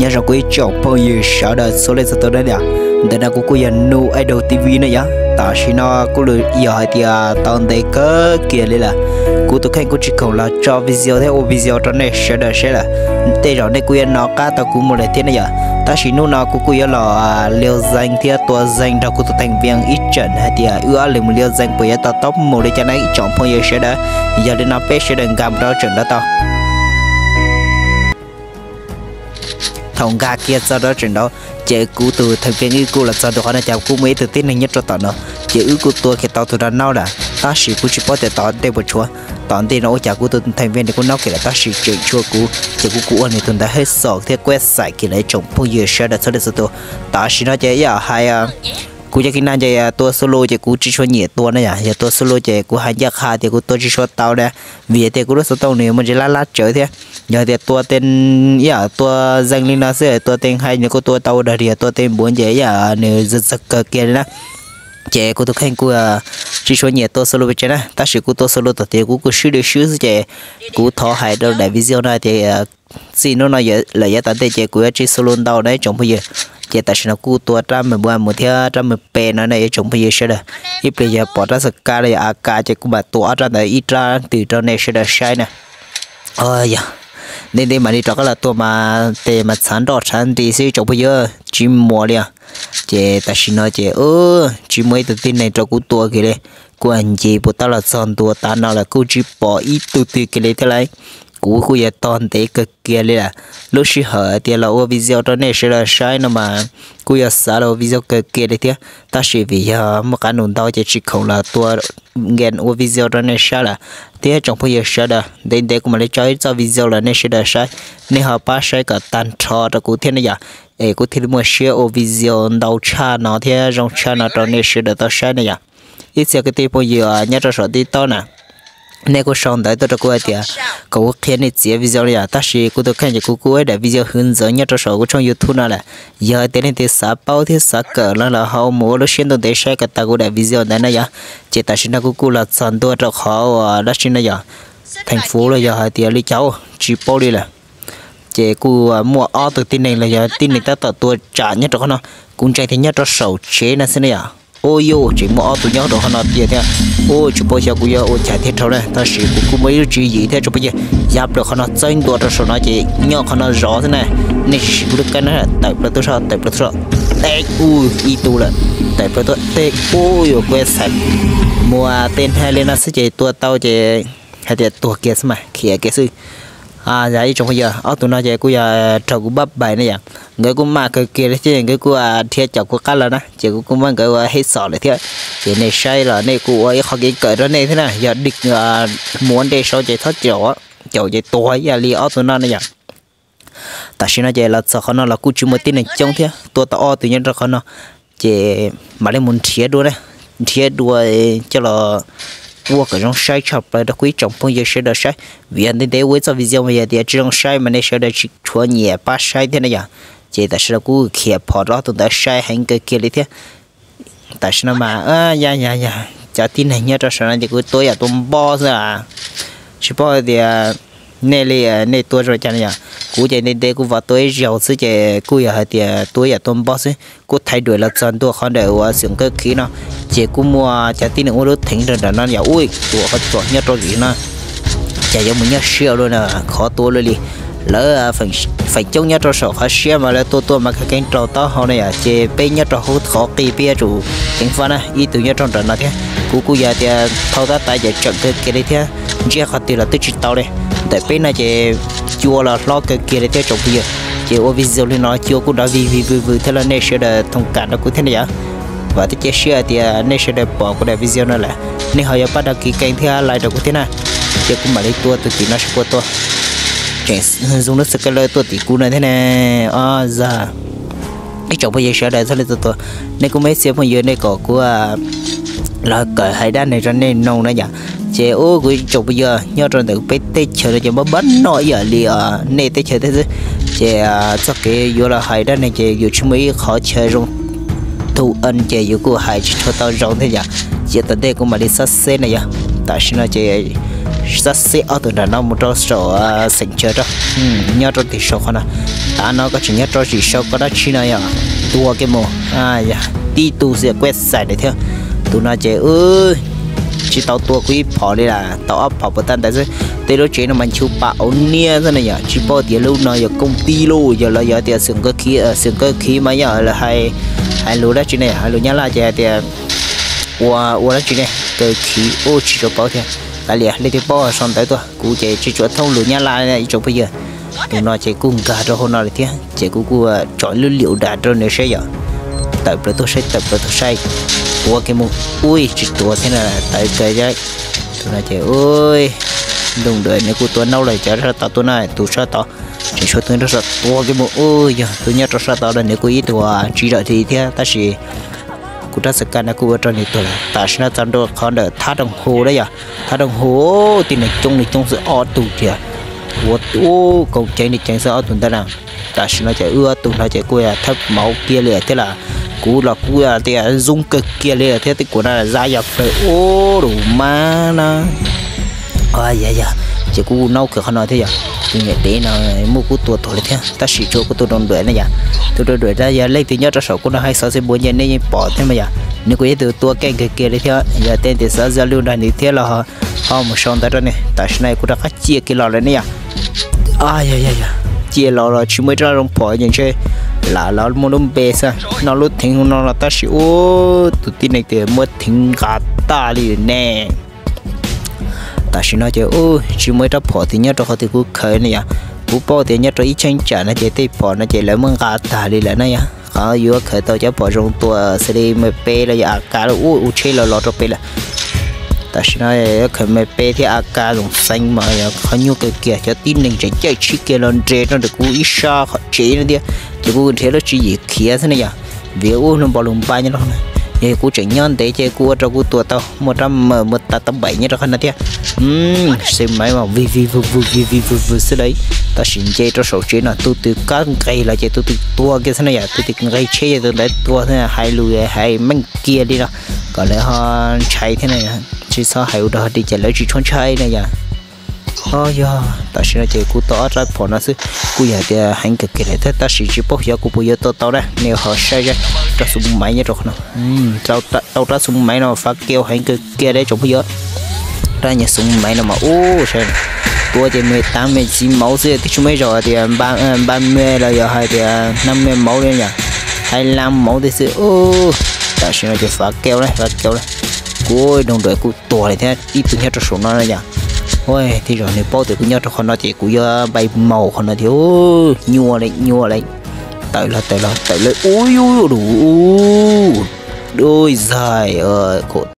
Nyob zoo kuv ib tsoom phooj ywg sawv daws txhua leej txhua tus na yom. Ntawm no kuv kuj yog Nuj Idol T V na yom. Tam sim no kuj yog hais tias tau ntev kawg kiag li lawm, kuv tus kheej kuj tsis khoom los tso video thiab ua video rau nej sawv daws saib lawm. Tej zaum nej kuj yuav hnov qab tau kuv mus lawm thiab ne yom. Tab sis hnub no kuv kuj yuav los liu zeeg thiab tua zeeg nrog kuv tus theem vees ib tseem hais tias wb ob leeg mus liu zeeg puas yuav tau taub mus li cas na ib tsoom phooj ywg sawv daws. Yog li no peb sawv daws nkag mus rau tseem nrov tau. Thaum nkag kiag txog rau tseem nrov, ces kuv tus theem vees wb kuj los txog ntua qhov no, cas kuj muaj ib tug tib neeg nyob rau tom no, ces wb kuj tua kiag tau tus no noj lawm, tab sis kuv tsis paub tias tom ntej puas tshuav. Tom ntej no ua cas kuv tus theem vees nws kuj noj kiag lawm, tab sis tseem tshuav kuv, ces kuv kuj ua nws tus ntawd hib xos thiab kuaj xais kiag lawm ib tsoom phooj ywg sawv daws txhua leej txhua tus. Tam sim no ces ib yam hais kuv cov kis nag ces tua solo ces kuv tsis tshua nyiam tua na yom. Yog tua solo ces kuv hais ncaj qha tias kuv tua tsis tshua tau na, vim tias kuv lub xov tooj nws muaj ntsis lab lab tsawv thiab. Yog tias tua tej, ib yam tua zeeg li no xwb, tua tej hais nws kuj tua tau ua dog dig, tua tej npuav ces ib yam nws txawg txawg kawg kiag li na. Ces kuv tus kheej kuj tsis tshua nyiam tua solo pes tsawg na, tab sis kuv tua solo tom tias kuv kuj swb li swb xwb ces kuv thov hais rau daim video no tias txij hnub no lawm yav tom ntej ces kuv yuav tsis solo ntau na ib tsoom phooj ywg. Ces tam sim no kuj tua rab mws npua mus thiab rab mws pes no na ib tsoom phooj ywg sawv daws. Ib pliag yog pom rab xas kas los yog a kas ces kuv mam tua ob rab ntawd ib rab twg rau nej sawv daws saib na. Yog ntev ntev mam li rov qab los tua mas tes mas txhav nroj txhav nris xwb ib tsoom phooj ywg, tsis muaj li os. Ces tam sim no ces tsis muaj ib tug tib neeg rau kuv tua kiag li. Kuv ncig puas tau los txog ntua tav no lawm kuj tsis pom ib tug twg kiag li thiab lauj. Kuv kuj yog tos ntev kawg kiag li lawm. Lub sij hawm tias los ua video rau nej sawv daws saib no mas kuj yog xav los ua video kawg kiag li thiab, tab sis vim yog muaj qab nus ntau ces tsis khoom los tua nkees ua video rau nej saib lawm. Thiab tsoom phooj ywg sawv daws, ntev ntev kuv mam li tso ib txoj video los nej sawv daws saib, nej ho pab saib kom tag nrho rau kuv thiab ne yom. Es kuv thiaj li muaj siab ua video ntau tshaj no thiab zoo tshaj no rau nej sawv daws tau saib ne yom. Ib txhia kwv tij phooj ywg nyob rau saum TikTok na, nej kuj sau ntawv tuaj rau kuv hais tias kom kuv qhia nej txiav video li yom, tab sis kuv tus kheej ces kuv kuj ua ib daim video hwv ntxawv nyob rau saum kuv tshooj YouTube no lawm. Yog tias leej twg xav paub thiab xav kawm los ho mus ua lub siab ntuj ntev saib kom tag kuv daim video ntawd na yom. Ces tam sim no kuv kuj los txog ntua rau qhov uas dab tsi no yom, theem fuv los yog hais tias li cas tsis paub li lawm. Ces kuj muaj ob tug tib neeg los yog tib neeg tab tom tua tsam nyob rau qhov no, kuv ntseeg tias nyob rau saum tsev no xwb na yom. Ua yuj tseem muaj ob tug nyob rau qhov no tiag thiab. Ua tsis paub xyov kuv yuav ua cas thiaj dhau na, tab sis kuv kuj muaj ib lub tswv yim thiab tsoom phooj ywg. Yav plaws qhov no txawb ntua rau saum no ces nyob qhov no zov xwb na. Nej sim kuv lub kab na, tawm plaws tuaj soj, tawm plaws tuaj soj. Teb, ua ib tug lawm, tawm plaws tuaj teb, ua yuav kuv xaiv. Muaj tej hais li no xwb ces tua tau ces hais tias tuag kiag xwb mas khiav kiag xwb. Yog ib tsoom phooj ywg, ob tug no ces kuj yog raug kuv pab pais ne yom. Nkawd kuj maj kawg kiag li thiab nkawd kuj dhia caum kuv qab lawm na, ces kuv kuj muab nkawd ua hib xos lawm thiab. Ces nej saib los nej kuj ua ib qho kev kawm rau nej thiab na, yog dig muav nte saud ces txhob caum, caum ces tuag ib yam li ob tug no ne yom. Tam sim no ces los txog qhov no los kuj tsis muaj tib neeg coob thiab, tua tau ob tug nyob rau qhov no. Ces mam li mus nrhiav dua na, nrhiav dua coj los ua kom zoo saib tshaj plaws rau kuv ib tsoom phooj ywg sawv daws saib. Vim yog ntev ntev ua ib txoj video mas yog tias tsis zoo saib mas nej sawv daws tsis tshua nyiam pab saib thiab na yom. Ces tam sim no kuj khiav phom rau ob tug ntawd saib heev kawg kiag li thiab. Tam sim no mas ya ya ya, cov tib neeg nyob rau saum no ces kuv tua yam tua npob xwb. Tsis paub hais tias nej li, nej tua zoo cas no yom. Kuv ces ntev ntev kuv vam tua ib zaug xwb ces kuj yog hais tias tua yam tua npob xwb. Kuv thaiv duam los txog ntua qhov ntawm uas xyom kawb khiv no, ces kuj muaj cov tib neeg ua lub theem rau nram no yom. Ui, tua qhov txos nyob rau vim no, cas yuav mus nyuaj siab ua luaj na, khov tua luaj li. Lawv feem coob nyob rau saum qhov siab mas lawv tua tuaj mas kheev kheev raug taub hau na yom, ces peb nyob rau hauv qhov qis peb yuav tsum ceev faj na. Ib tug nyob rau nram no thiab, kuv kuj yog tias thau tab tais ces tseem kawg kiag li thiab, ntsiab qhov twg los twb tsis tau li. Ntawm peb no ces cua los hlob kawg kiag li thiab tsoom phooj ywg, ces ua video li no cua kuj nrov vij vij vwg vwg thiab los nej sawv daws thooj kam rau kuv thiab ne yom. Vam thiab cia siab hais tias nej sawv daws pom kuv daim video no lawm, nej ho yuav pab đăng ký kênh thiab like rau kuv thiab na. Ces kuv mam li tua tus tim no seb puas tua. Tseem zoo lub xav kas lawv tuaj tim kuv no thiab ne. Os zag, ib tsoom phooj ywg sawv daws txhua leej txhua tus, nej kuj muaj ib txhia phooj ywg nej kom kuv los kawm hais dab neeg rau nej mloog na yom. Ces ub, kuv ib tsoom phooj ywg nyob rau ntawm peb teb chaws no ces npab npab noj ib yam li nej teb chaws thiab xwb. Ces txoj kev yuav los hais dab neeg ces yus tsis muaj ib qhov chaw zoo tu ces yus kuj hais tsis tshua tau zoo thiab yom. Ces tom ntej kuv mam li xab xeb na yom. Tam sim no ces Xab xeb ob tug nram no mus rau saum xeem chaw rau, nyob rau tim saum qhov no. Tav no koj tseem nyob rau tim saum koj dab tsi no yog? Tua kiag mus. Tib tug xiam kuaj xais lawm thiab. Tus no ces tsis tau tua kuv ib phom li las, tau ob phom puas tag ntawd xwb. Tej lub tsev no mas nchu pa auv niab xwb na yom, tsis paub tias lub no yog koom tij lauj, yog lawv yog tias xeem kaw khiv, xeem kaw khiv mas yog lawv hais, hais lus dab tsi ne, hais lus Nyab Laj ces hais tias ua, ua dab tsi ne, kaw khiv ub tsis tau paub thiab. Kav liam, leej twg paub sau ntawv tuaj, kuv ces tsis tshua thooj lus Nyab Laj ib tsoom phooj ywg. Tus no ces kuj nkag rau hauv no lawm thiab ces kuj kuj tsom lub liam das rau nws saib yom. Tawm plaws tuaj saib, tawm plaws tuaj saib. Tua kiag mus, ub tsis tua thiab na, tawm plaws. Tus no ces ub, ntooj ntuav nws kuj tua naub lawm, cov sab tod tuaj na, tus sab tod tseem tshuav tus rau saum, tua kiag mus. Ub, yog tus nyob rau sab tod los nws kuj ib tug tsis zawm li thiab tab sis kuv rab xab kas no kuj ua rau nws tuag lawm. Tam sim no txog ntua qhov ntawm thab rooj hu na yom, thab rooj hu, tib neeg coob li coob xwb ob tug tiag, ua ub koom ceev li ceev xwb ob tug ntawd na. Tam sim no ces wb ob tug no ces kuj thawb mauv kiag li thiab las, kuv los kuj tias zoo kawg kiag li thiab, tej kuv no zaj yog plaws ub lus mab na. Yog yog, ces kuj naub kawg qhov no thiab yom, tus niam dev no muab kuv tua tuag li thiab tab sis tsuas kuv tus rau ntuav na yom. Tus rau ntuav na yog leej twg nyob rau saum kuv no hais xov xwb npuav nce nej yeej pom thiab mas yom, nws kuj yog tus tua keej kawg kiag li thiab. Yog tej tias xav zaj lus nrog nws thiab los ho mus sau ntawv rau nws. Tam sim no kuv rov qab ciaj kiag los lawm ne yom. Yog yog yog, ciaj los los tsis muaj ib rab zoo phom ces ntshe lam los muaj lub npe xwb no, lub theev no los tab sis ub tus tib neeg tias muab theev nqa tag li ne. Tam sim no ces tsis muaj ib rab phom twg nyob rau qhov twg kuv khaws ne yom. Kuv paub tias nyob rau ib cheeb tsam no ces tej phom no ces lawv muab nqa tag li lawm na yom. Qhov yuav khaws tau cov phom zoo tua xws li M P los yog A K ub, ua tsheb los los rau pem lawm. Tam sim no yuav khaws M P thiab A K zoo xeev mas yog qhov nyuaj kawg kiag, cov tib neeg tseem caij tsheb kiag los nres rau ntawm kuv ib sab qhov tsev no thiab, ces kuv nrhiav lub tswv yim khiav xwb ne yom. Vim ub lub npau lus npaj nyob rau no, yog kuv tseem nyob ntev ces kuj ua rau kuv tua tau muaj rab mawm muaj tas tau npaim nyob rau qhov no thiab. Xwb maiv mas vij vij vwg vwg vij vij vwg vwg xwb lawm. Tab sis nce rau saum tsev no tus twg kab nqes los ces tus twg tua kiag xwb na yom, tus twg nqes tsheb ces tus ntawd tua xwb, hais lus hais meej kiag li no kom lawv ho ntshai thiab na yom. Tsis txhob hais ua rau ho di ces lawv tsis tshua ntshai na yom. Yog tam sim no ces kuv tau ob rab phom no xwb kuj yog tias heev kawg kiag li thiab tab sis tsis paub xyov kuv puas yuav tua tau na, nej ho saib rab xub maiv nyob rau qhov no. Tau rab xub maiv no fav keo heev kawg kiag li tsoom phooj ywg. Rab nyuag xub maiv no mas ub, tua ces me tav me txiv mauv xwb, twb tsis muaj ib zaug tias npa me los yog hais tias na me mauv li yom, hais la mauv tej xwb. Tam sim no ces fav keo na, fav keo na. Kuv doog nruam kuj tuag li thiab, ib tug nyob rau saum no na yom. Ua, tej zaum nws paub tias kuv nyob rau qhov no ces kuv yuav npai maus qhov no thiab. Nyuaj li, nyuaj li. Tawm los, tawm los, tawm los. Ub, ub, ub, ub, zais, khuam